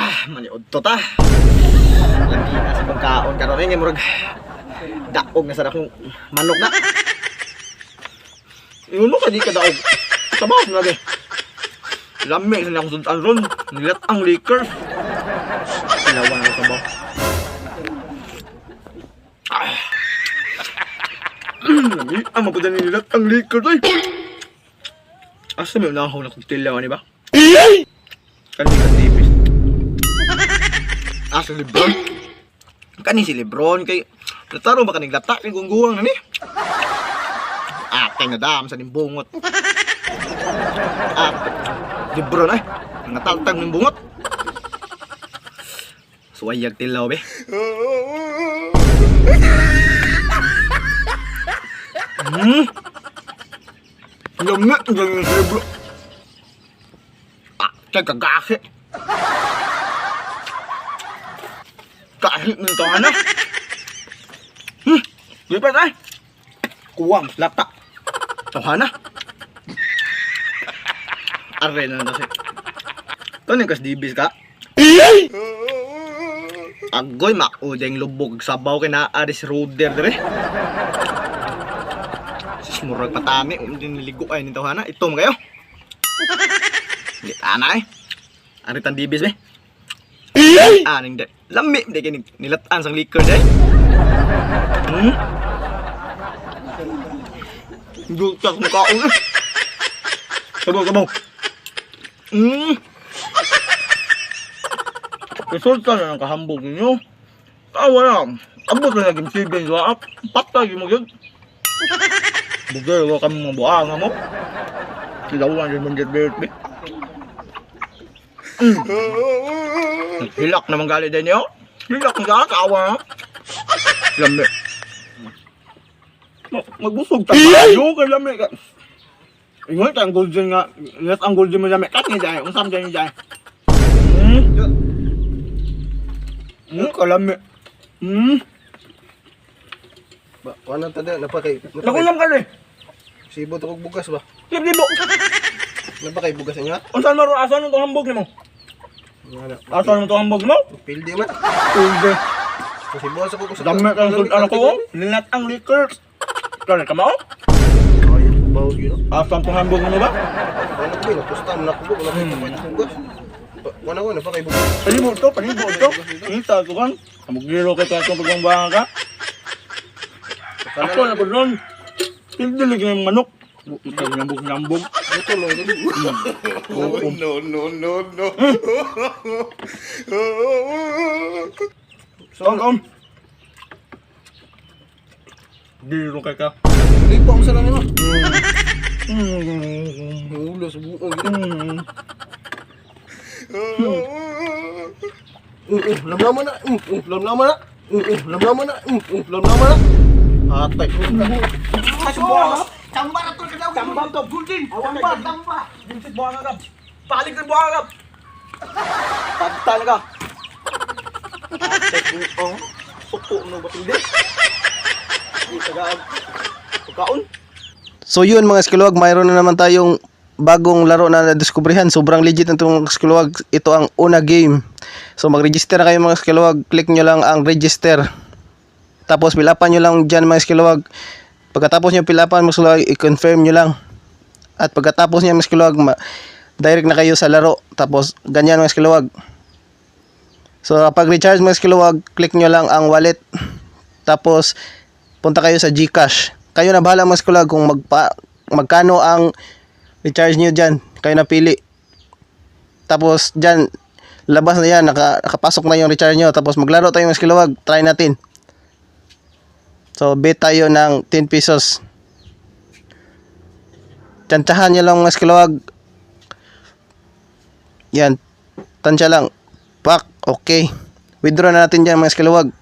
Ah, maniud to ta. Lagi na sa pagkaon karon eh, murag daog na sa akong manok na. Ingon mo ka di ka daog. Sabaw na lagi. Lami sa akong sudan ron. Nilat ang liquor. Ilawan na sabaw. Ah. Lami ang mapudan nilat ang liquor oy. Asa may unahaw na kong ani ba? Kani ka tipis. Ah, si Lebron. Kani si Lebron kay Lataro ba kaning lata kay gungguwang na ni? Ah, kay nadam sa nimbungot. Ah, Lebron ay. Nangataltang nimbungot. Suwayag tilaw be. Lami, ang galing si Lebron. Ah, kay kagahi. Kahit nito ano. Lipat ay. Kuwang lata. Tawhana. Arre na kasi. Ito kas dibis ka. Agoy maudeng lubog sabaw kay naa si Roder dire. Sis murag patani um din niligo ay ni tawhana. Itom kayo. Di ana eh. Ari tan dibis be. Aning de. Lami de kini nilatan sang liquor de. Dulta kung kaon eh. Sabaw, sabaw. Resulta na ng kahambog ninyo. Tawa na. Abot na naging sibin sa app. Patay mo yun. Bugay, wala kami mga buhanga mo. Silawan din mong get be. Hilak naman gali din niyo. Hilak na sa kawa na. Lami. Magbusog ta kayo kay lami ka. Ingon ta ang golden nga, yes ang golden mo lami kat ni dai, unsam dai ni dai. Kalami. Ba, wala ta na napakay. Nakulam ka ni. Sibo to kog bugas ba? Libo. Napakay bugas inyo? Unsan maro asa nung tong hambog nimo? Wala. Asa nung tong hambog mo? Pildi man. Pildi. Sibo sa kog. Dami kang sultan ko. Linat ang liquor. Kaya ka mao? Ay, bawo yun. Asa ang tong hambog nimo ba? Wala ko napusta man ako, wala ko pa bugas. Wala ko napakay bugas. Panibo to, panibo to. Inta ko kan. Amugiro kay ka itong pagmambahan ka. Ako na po nun. Pildi lagi ng manok. Nyambog nyambog. Ito mo ito. No, no, no, no. Tom, tom. Giro kay ka. Hindi pa ang sarang nimo. Ulo sa buong. Lamlaman na. Lamlaman na. Lamlaman na. Lamlaman na. Atay. Chamba na to ka daw. Chamba to, gulden. Chamba, chamba. Gulden buha ka. Balik ng buha ka. Pagta na ka. Atay ko. Oh. Suko no ba hindi? Di taga pagkaon. So yun mga skiluwag, mayroon na naman tayong bagong laro na nadiskubrihan. Sobrang legit na itong mga skiluwag. Ito ang una game. So mag-register na kayo mga skiluwag. Click nyo lang ang register. Tapos pilapan nyo lang dyan mga skiluwag. Pagkatapos nyo pilapan mga skiluwag, i-confirm nyo lang. At pagkatapos nyo mga skiluwag, direct na kayo sa laro. Tapos ganyan mga skiluwag. So kapag recharge mga skiluwag, click nyo lang ang wallet. Tapos punta kayo sa GCash. Kayo na bahala mga skiluwag kung magkano ang recharge nyo dyan. Kayo na pili. Tapos dyan, labas na yan, nakapasok na yung recharge nyo. Tapos maglaro tayo mga skiluwag, try natin. So bet tayo ng 10 pesos. Tantsahan nyo lang mga skiluwag. Yan, tansya lang. Pak, okay. Withdraw na natin dyan mga skiluwag.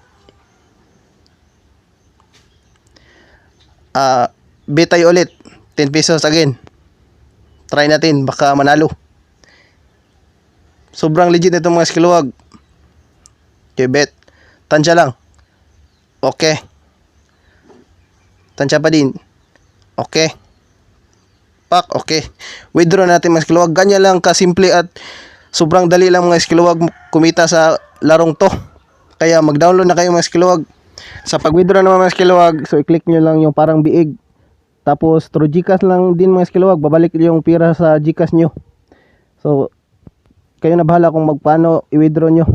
Ah, bet tayo ulit. 10 pesos again. Try natin, baka manalo. Sobrang legit nitong mga skiluwag. Okay, bet. Tansya lang. Okay. Tansya pa din. Okay. Pak, okay. Withdraw natin mga skiluwag. Ganyan lang kasimple at Sobrang dali lang, mga iskiluwag, kumita sa larong to. Kaya mag-download na kayo, mga iskiluwag. Sa pag-withdraw naman, mga iskiluwag, so i-click nyo lang yung parang biig. Tapos through GCash lang din, mga iskiluwag, babalik yung pira sa GCash nyo. So kayo na bahala kung magpaano i-withdraw nyo.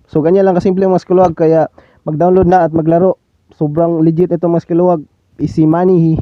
So ganyan lang kasimple, mga iskiluwag, kaya mag-download na at maglaro. Sobrang legit ito, mga iskiluwag. Easy money.